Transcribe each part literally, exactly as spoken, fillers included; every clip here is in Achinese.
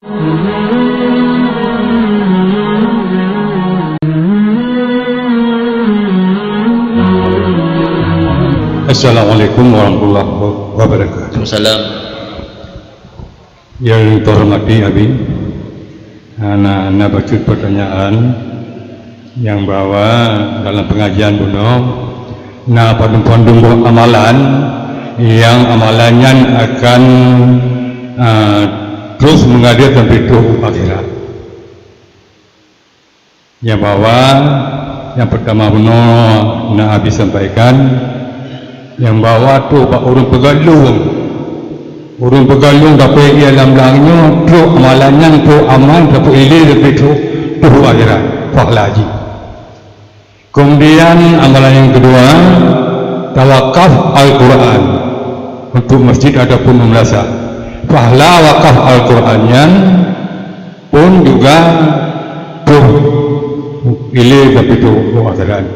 Assalamualaikum warahmatullahi wabarakatuh. Waalaikumsalam. Yang terhormati Abi, na, na bacut pertanyaan yang bahwa dalam pengajian bunoe na padum-padum boh amalan yang amalan nyan akan, ah, terus mengalir sampai trok akhirat. Nyang bahwa nyang pertama bunoe na Abi sampaikan, nyang bahwa trok bak ureuëng peugah lueng. Ureuëng peugah lueng dapeuék ia lam blang nyoe trok amalan nyan trok aman dapeuék ilée leubeh trok tuhu akhirat pahala jih. Kemudian amalan yang kedua, tawakaf Al-Quran untuk masjid ataupun madrasah. Pahala wakaf Al-Quran nyan pun juga tuh ilée tapi tuh akhirat.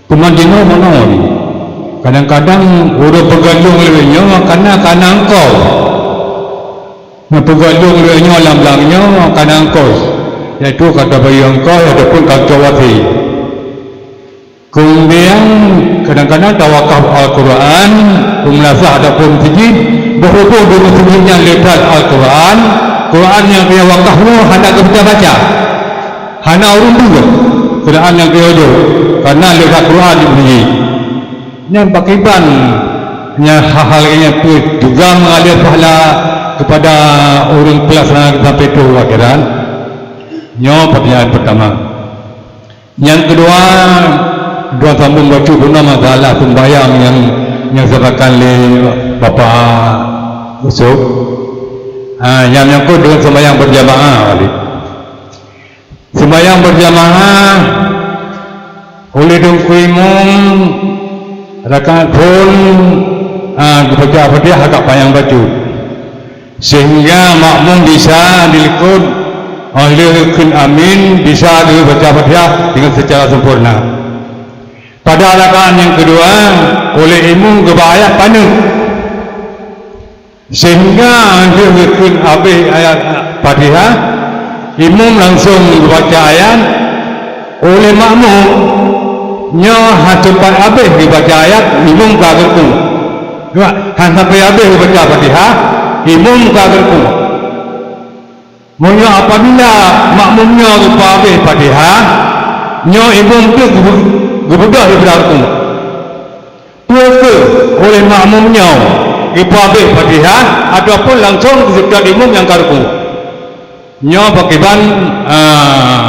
Teuma jinoe meunoe ni, kadang-kadang ureuëng peugah lueng lé nyoe kana kana engkau. Nyang peugah lueng lé nyoe lam blang nyoe kana engkau, yaitu kata bayeue engkau ataupun kata wasi. Kemudian kadang-kadang tawakaf Al-Quran, peumeulasah ataupun sijid, berhubung di musim nyan lebat Al-Quran, Quran nyang keu wakaf nyoe hana geubaca-baca. Hana ureuëng deungoe Quran nyang keu jok, karena lebat Quran di musim. Nyan pakriban nyan hal-hal nyang peuet juga mengalir pahala kepada ureuëng pelaksana sampai trok akhirat. Nyoe pertanyaan pertama. Nyang keudua, dua sambung bacut guna masalah sembahyang nyang, nyang sampaikan lé Bapak Yusuf. Ha, nyang menyangkut dengan sembahyang berjamaah tadi. Sembahyang berjamaah oleh Teungku Imum rakaat phon, ha, geubaca Fatihah agak panyang bacut. Sehingga makmum bisa dilikot oleh rukun amin, bisa geubaca Fatihah dengan secara sempurna. Pada rakaat yang kedua, oleh imum geuba ayat paneuk. Sehingga lheueh rukun habéh ayat Fatihah, imum langsung geubaca ayat, oleh makmum nyoe hana teumpat habéh geubaca ayat, imum ka geurukuk. Cuba, hana sampai habéh geubaca Fatihah, imum ka geurukuk. Meunyoe apabila makmum nyoe geupeuhabéh Fatihah, nyoe imum teuk geubeudôh daripada rukuk. Peu kheueh oleh makmum nyoe geupeuhabéh Fatihah ataupun langsong geuseutôt imum nyang ka rukuk? Nyoe pakriban, ah,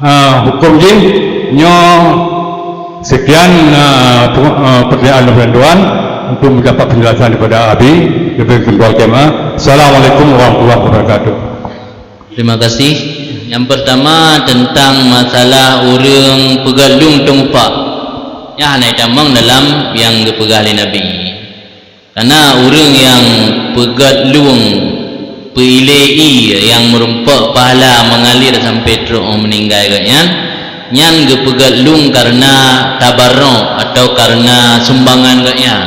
Ah, huköm jih nyoe. Sekian, ah, pe-, ah, pertanyaan daripada tuan untuk mendapat penjelasan daripada Abi, daripada Ketua Jemaah. Assalamualaikum warahmatullahi wabarakatuh. Terima kasih. Yang pertama, tentang masalah ureuëng peugöt lueng teungupah. Nyan hana jitamong dalam nyang geupeugah lé Nabi. Kana ureuëng nyang peugöt lueng, peuilée ié nyang meurumpok pahala meungalir sampoe trok meuninggai gobnyan, nyan geupeugöt lueng kareuna tabarok atawa kareuna sumbangan gobnyan.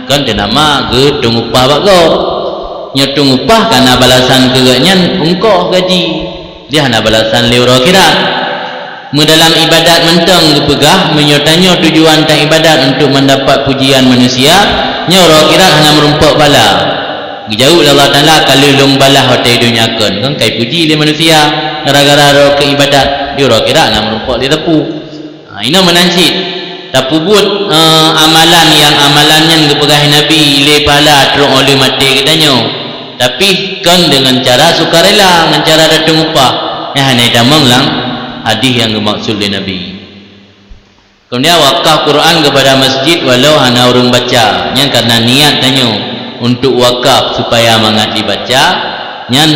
Kon teunama geuteungupah bak gob. Nyoe teungupah kana balasan keu gobnyan ungkoh gaji. Dia hana balasan lé uroe akhirat. Meudalam ibadat mantong geupeugah, meunyoe tanyoe tujuan taibadat untuk mendapat pujian manusia, nyoe uroe akhirat hana meurumpok bala. Geujaweueb lé Allah Taala, "Ka lheueh lôn balah watée donya kon." Kon ka jipuji lé manusia gara-gara droe keu ibadat, di uroe akhirat hana meurumpok lé teupeu. Ha, inoe meunan cit. Tapeubuet, eh, amalan nyang amalan nyan geupeugah Nabi lé pahala trok óh lheueh maté geutanyoe. Tapi kon deungon cara sukarela, ngon cara tateungupah. Nyan hana jitamong lam hadis nyang geumaksud lé Nabi. Keumudian wakaf Quran keupada masjid walau hana ureuëng baca. Nyan kareuna niat tanyoe untuk wakaf supaya mangat jibaca, nyan,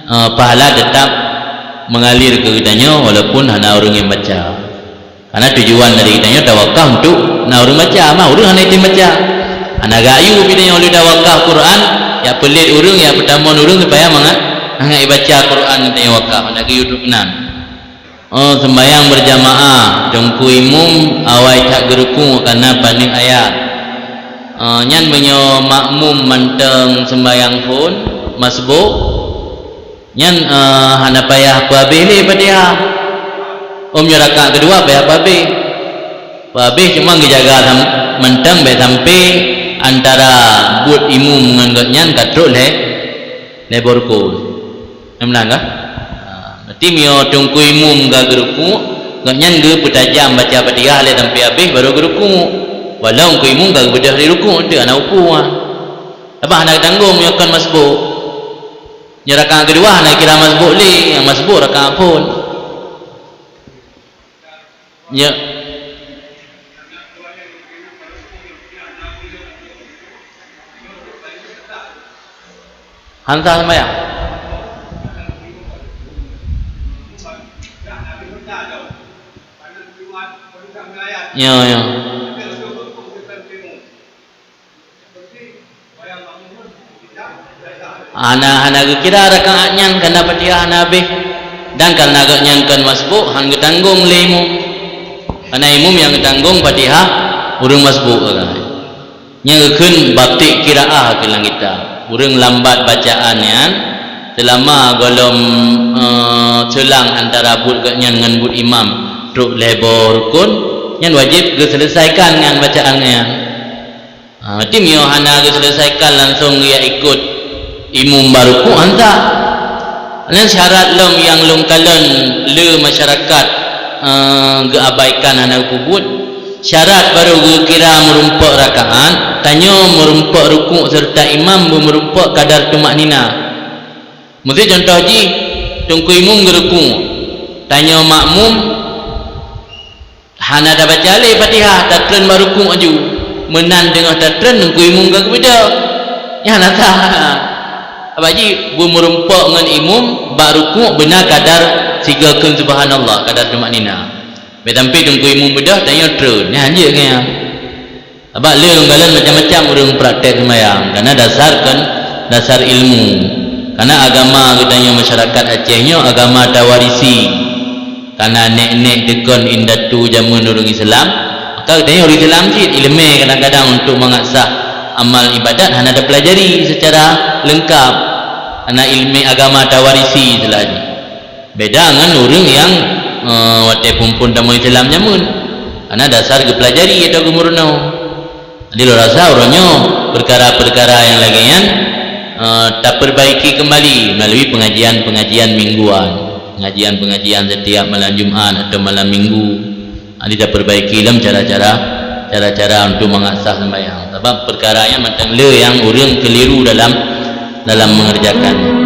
eh, pahala teutap meungalir keu geutanyoe walaupun hana ureuëng nyang baca. Karena tujuan dari geutanyoe tawakaf untuk na ureuëng baca, mah ureuëng hana item baca. Hana geuayu pih tanyoe lé tawakaf Quran, jak peulet ureuëng, jak peutamon ureuëng supaya mangat, mangat ibaca Quran geutanyoe wakaf, hana geuayu teuk nan. Oh, sembahyang berjamaah, teungku imum awai that geuruku karena paneuk ayat. Eh, nyan meunyoe makmum mantong sembahyang phon, masbuk, Nyan, eh, hana payah peuhabéh lé Fatihah. Om nyoe rakaat keudua payah peuhabéh. Peuhabéh cuma geujaga sam-, mantong bèk sampai antara buet imum ngon gobnyan ka trok lhèe, lhèe boh rukun. Nyan meunan kah? Ha, berarti meunyoe teungku imum ka geurukuk, gobnyan geupeutajam baca Fatihah lé sampai habéh baru geurukuk. Walau teungku imum ka geubeudôh di rukuk, teuh hana upu, ha. Sabab hana geutanggong meunyoe kon masbuk. Nyoe rakaat keudua hana kira masbuk lé, nyang masbuk rakaat phôn. Nyoe. Han sah seumayang. Nyoe, nyoe. Hana, hana geukira rakaat nyan, kareuna Fatihah hana habéh. Dan kareuna gobnyan kon masbuk, han geutanggong lé imum. Kareuna imum nyang geutanggong Fatihah ureueng masbuk, kata. Nyang geukheun batik qiraah keu lam kitab. Ureueng lambat bacaan nyan, seulama gohlom, eh, seulang antara buet gobnyan ngon buet imam, trok lhèe boh rukun, nyan wajéb geuseuleusaikan ngon bacaan nyan. Ha, berarti meunyoe hana geuseuleusaikan langsong geujak ikot imum bak rukuk, han sah. Nyan syarat lom nyang lôn kalon lé masyarakat, eh, geuabaikan hana geupeubuet. Syarat barô geukira meurumpok rakaat, tanyoe meurumpok rukuk seureuta imam beumeurumpok kadar tumakninah. Miseu contoh jih, teungku imum geurukuk, tanyoe makmum hana tabaca lé Fatihah, tatreun bak rukuk aju. Meunan teungoh tatreun, teungku imum ka geubeudôh. Nyan hana sah. Sabab jih beumeurumpok ngon imum bak rukuk beuna kadar sigoe kheun subhanallah, kadar tumakninah. Bèk sampai teungku imum beudôh, tanyoe treun. Nyan jeuet nyan. Sabab lé lôn kalon macam-macam ureueng praktek seumayang, kareuna dasar kon dasar ilmu. Kareuna agama geutanyoe masyarakat Aceh nyoe agama tawarisi. Kareuna nèk-nèk teuh kon indatu jameun ureueng Islam, maka geutanyoe ureueng Islam cit ileumèe kadang-kadang untuk mangat sah amal ibadat hana tapeulajari seucara leungkap. Kareuna ileumèe agama tawarisi seulaji. Beda ngon ureueng nyang, eh, watèe phon-phon tamong Islam jameun. Kareuna dasar geupeulajari atau geumeurunoe. Jadi, lôn rasa uroe nyoe peukara-peukara nyang lagèe nyan, eh, tapeurbaiki keumbali meulalu pengajian-pengajian mingguan. Pengajian-pengajian setiap malam Jumat atau malam Minggu. Jadi, tapeurbaiki lom cara-cara, cara-cara untuk mangat sah seumayang. Sabab peukara nyan mantong le nyang ureueng keuliru dalam, dalam mengerjakan.